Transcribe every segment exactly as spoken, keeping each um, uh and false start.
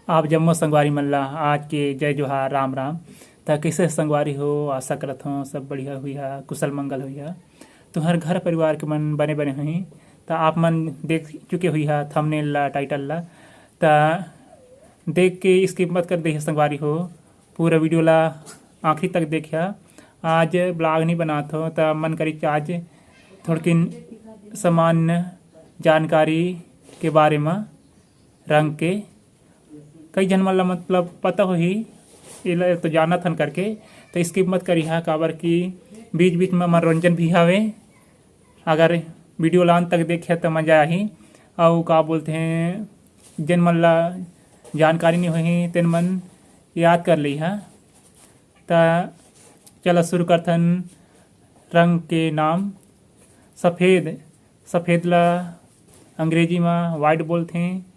आप जम्मो संगवारी मन ला आज के जय जोहार, राम राम। त कइसे संगवारी हो? आशा करत हों सब बढ़िया होइहा, कुशल मंगल होइहा। तुंहर घर परिवार के मन बने बने होही। त आप मन देख चुके होइहा thumbnail ला, title ला। त देख के skip मत कर देहा संगवारी हो, पूरा video ला आखिरी तक देखिहा। आज vlog नहीं बनात हों, त मन करिस आज थोड़किन सामान्य जानकारी के बारे म रंग के कई झन मन ला मतलब पता होही, एला तो जानत हन करके, त skip मत करिहा, काबर कि बीच-बीच म मनोरंजन भी हवे। अगर video ला अंत तक देखिहा, त मजा आही। अउ का बोलथे, जेन मन ला जानकारी नइ होही, तेन मन याद कर लिहा। त चला शुरू करथन। रंग के नाम, सफेद। सफेद ला अंग्रेजी म white बोलथे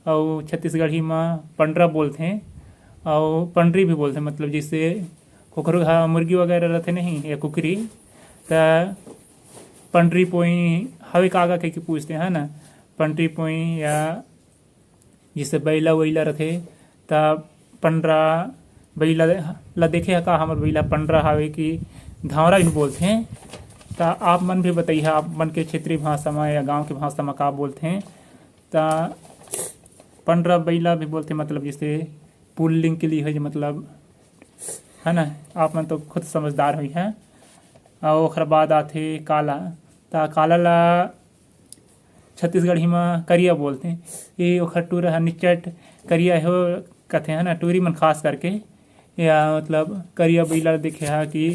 अउ छत्तीसगढ़ी म पंडरा बोलथे अउ पंडरी भी बोलथे, मतलब जइसे कुकरू ह, मुर्गी वगैरह रथे नहीं या कुकरी, त पंडरी पोई हवे का, का कहिके पूछथे, है ना? पंडरी पोई या जइसे बइला वइला रथे, त पंडरा बइला ल देखे ह का, हमर बइला पंडरा हावे कि धौंरा भी बोलथे। त आप मन भी बतइहा, आप मन के क्षेत्रीय भाषा म या गांव के भाषा म का बोलथे। त पंडरा बइला भी बोलथे, मतलब जइसे पुल्लिंग के लिए होय, मतलब, है ना, आप मन तो खुद समझदार होइहा। अउ ओखर बाद आथे काला। त काला ला छत्तीसगढ़ी म करिया बोलथे। ये ओखर टूरा ह निच्चट करिया हो कथे, है ना, टूरी मन खास करके। या मतलब करिया बइला देखे हा कि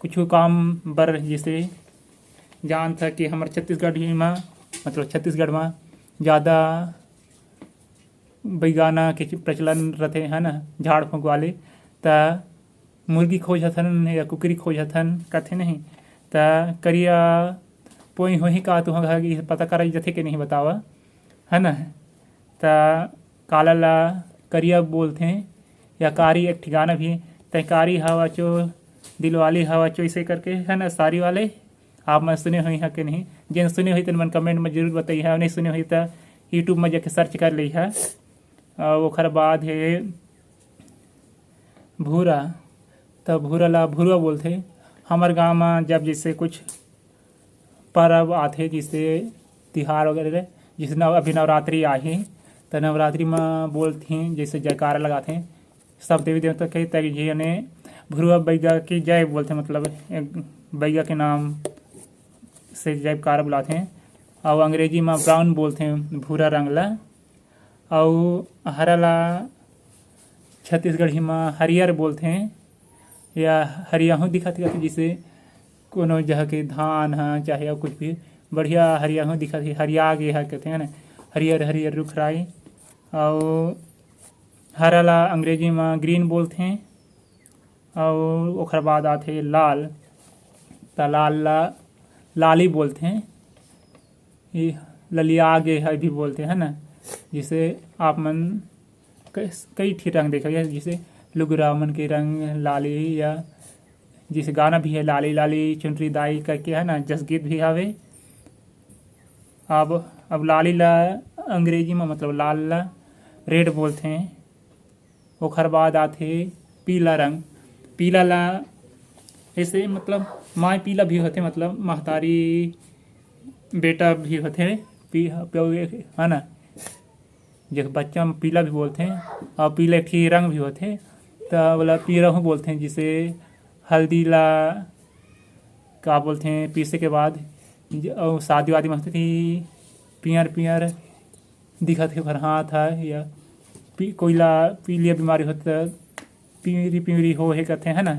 कुछु काम बर जइसे जानत ह कि हमर छत्तीसगढ़ी म, मतलब छत्तीसगढ़ म ज़्यादा बइगाना के प्रचलन रथे, है ना, झाड़ फूँक वाले। त मुर्गी खोजथन या कुकरी खोजथन कथे नहीं, त करिया पोई होही का, तुहा घर पता करा जथे के नहीं बतावा, है ना। त काला ला करिया बोलथे या कारी एक ठिकाना भी, तै कारी हवा चो, दिलवाली हवा चो, इसे करके, है ना, सारी वाले। आप मन सुने होइहा के नहीं, जेन सुने होही तेन मन comment में जरूर बताइहा, नहीं सुने होही त YouTube में जाके search कर लिहा। अउ ओखर बाद हे भूरा, त भूरा ला भुरवा बोलथे। हमर गांव म जब जइसे कुछ परब आथे, जइसे तिहार वगैरह, जइसे नव-, अभी नवरात्रि आही, त नवरात्रि म बोलथे, जइसे जयकारा लगाथे सब देवी देवता के, त ये ने भुरवा बइगा की जय बोलथे, मतलब एक बइगा के नाम से जयकारा बुलाथे। अउ अंग्रेजी म brown बोलथे भूरा रंग ला। अउ हरा ला छत्तीसगढ़ी म हरियर बोलथे या हरियाहू दिखत हे, जइसे कोनो जगह के धान ह चाहे अउ कुछ भी बढ़िया हरियाहू दिखत हे, हरिया गे हे कथे, है ना, हरियर हरियर रुख राई। अउ हरा ला अंग्रेजी म green बोलथे। अउ ओखर बाद आथे लाल, त लाल ला लाली बोलथे। ये ललिया गे हे भी बोलथे, है ना, जइसे आप मन कई, कई ठी रंग देखे, जइसे लुगरा मन के रंग लाली, या जइसे गाना भी हे लाली लाली चुनरी दाई करके, है ना, जस गीत भी हवे। अब, अब लाली ला अंग्रेजी म मतलब लाल ला red बोलथे। ओखर बाद आथे पीला रंग। पीला ला ऐसे मतलब माय पीला भी होथे, मतलब महतारी बेटा भी होथे, पी-, पी-, है ना, जे बच्चा म पीला भी बोलथे, अउ पीला एक ठी रंग भी होथे, त ओला पीरहू बोलथे। जइसे हल्दी ला का बोलथे, पीसे के बाद ज-, अउ शादी वादी म होथे, पीयर पीयर दिखत हे, ओखर हाथ ह, या पी-, कोई ला पीलिया बीमारी होथे, त पीवरी पीवरी हो हे कथे, है ना।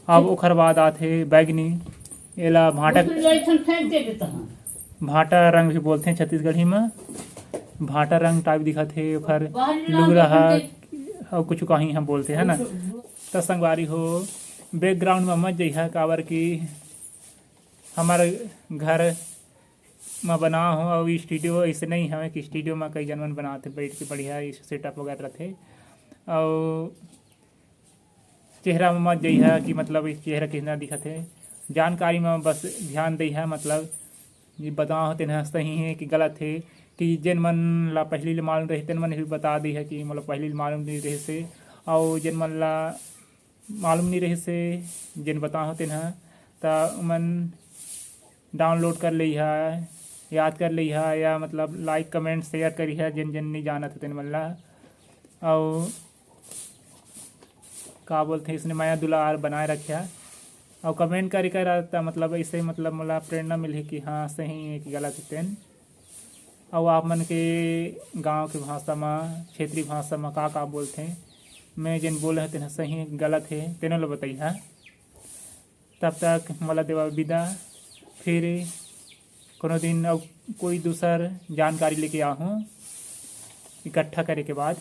अब ओखर बाद आथे बैगनी, एला भांटा, दूसरी लाई थन फेंक दे देता हूँ। भांटा रंग भी बोलथे छत्तीसगढ़ी म। भांटा रंग type दिखत हे ओखर, बाहरी नाम लुगरा ह, अउ कुछु कहीं हम बोलथे, है ना। त संगवारी हो, background म मत जइहा, काबर कि हमर घर म बना हो, अउ studio ऐसे नहीं हवे कि studio म कई जन मन बनाथे, बैठ के बढ़िया setup वगैरह रथे। अउ चेहरा म मत जइहा कि मतलब चेहरा कितना दिखत हे, जानकारी म बस ध्यान दइहा, मतलब ये बताओ तेन ह सही हे कि गलत हे, कि जेन मन ला पहिली ले मालूम रहिस, तेन मन भी बता दिहा कि मोला पहिली ले मालूम नइ रहिस हे। अउ जेन मन ला मालूम नइ रहिस हे, जेन बताहूँ तेन ह, त उमन download कर लेहा, याद कर लेहा, या मतलब like, comment, share करिहा, जेन जेन नइ जानत हे तेन मन ला। अउ का बोलथे, इसने मया दुलार बनाए रखिहा। अउ comment करी कर त मतलब ऐसे मतलब मोला प्रेरणा मिलही कि हाँ, सही है कि गलत है तेन। अउ आप मन के गांव के भाषा म, क्षेत्रीय भाषा म का का बोलथे, मैं जेन बोले हंव तेन सही है कि गलत है, तेनो ल बताइहा। तब तक मोला देवा विदा, फिर कोनो दिन अउ कोई दूसर जानकारी लेके आहूँ इकट्ठा करे के बाद।